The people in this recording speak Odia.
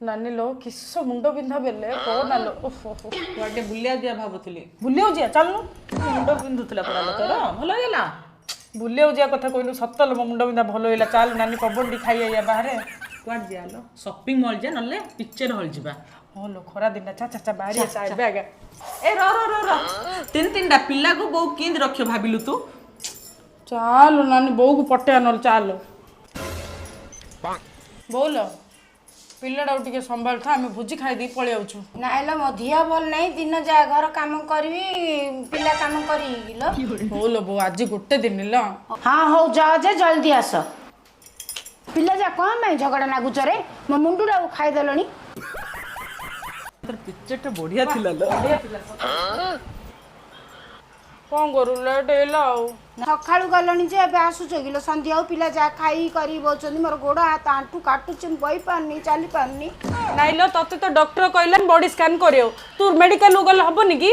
ନାନୀ ଲୋ, କିସ ମୁଣ୍ଡ ବିନ୍ଧା ବେଲେ କହନା ଲୋ, ଓହୋ। କୁଆଡେ ବୁଲିବା ଯିବା ଭାବୁଥିଲି। ବୁଲିବାକୁ ଯିବା, ଚାଲୁନୁ। ମୁଣ୍ଡ ବିନ୍ଧୁଥିଲା ପରା ଲୋ ତୋର, ଭଲ ହେଇଗଲା? ବୁଲିବାକୁ ଯିବା କଥା କହିଲୁ, ସତ ଲୋ, ମୋ ମୁଣ୍ଡ ବିନ୍ଧା ଭଲ ହେଇଗଲା। ଚାଲ ନାନୀ, ପବନ ଟିକେ ଖାଇ ଆଇବା ବାହାରେ। କୁଆଡେ ଯିବା ଲୋ? ସପିଂ ମଲ୍ ଯିବା, ନହେଲେ ପିକ୍ଚର ହଲ୍ ଯିବା। ହଁ ଲୋ, ଖରା ଦିନ, ଚା ଚା ଚା, ବାହାରି ଚା ଏବେ ଆଗା। ଏ ର ର ର ର, ତିନି ତିନିଟା ପିଲାକୁ ବୋଉ କେମିତି ରଖିବ ଭାବିଲୁ ତୁ? ଚାଲ ନାନୀ, ବୋଉକୁ ପଟେଇବା ନହେଲେ, ଚାଲ। ବୋଉଲ, ପିଲାଟାକୁ ଟିକେ ସମ୍ଭାଳିଥା, ଆମେ ଭୋଜି ଖାଇ ଦେଇ ପଳେଇ ଆଉଛୁ। ନାଇଁ ଲୋ, ମୋ ଦିହ ଭଲ ନାହିଁ, ଦିନ ଯାହା ଘର କାମ କରିବି, ପିଲା କାମ କରିବି ଲୋ? ହଉ ଲୋ ବୋଉ, ଆଜି ଗୋଟେ ଦିନ ଲୋ। ହଁ ହଉ, ଯାଅ ଯେ ଜଲ୍ଦି ଆସ। ପିଲା ଯା, କଣ ପାଇଁ ଝଗଡ଼ା ନାଗୁଛ ରେ? ମୋ ମୁଣ୍ଡଟାକୁ ଖାଇଦେଲଣି। ତୋର ପିକ୍ଚରଟା ବଢିଆ ଥିଲା ଲୋ। କଣ କରୁ, ଲେଟ୍ ହେଇଲା ଆଉ। ସକାଳୁ ଗଲଣି ଯେ ଏବେ ଆସୁଛ କିଲୋ ସନ୍ଧ୍ୟା? ଆଉ ପିଲା ଯାହା ଖାଇ କରି ବଉଛନ୍ତି, ମୋର ଗୋଡ଼ ହାତ ଆଣ୍ଠୁ କାଟୁଛି, ମୁଁ ବହିପାରୁନି, ଚାଲି ପାରୁନି। ନାଇଁ ଲୋ, ତତେ ତ ଡକ୍ଟର କହିଲା ବଡି ସ୍କାନ କରିବ, ତୁ ମେଡିକାଲକୁ ଗଲେ ହବନି କି?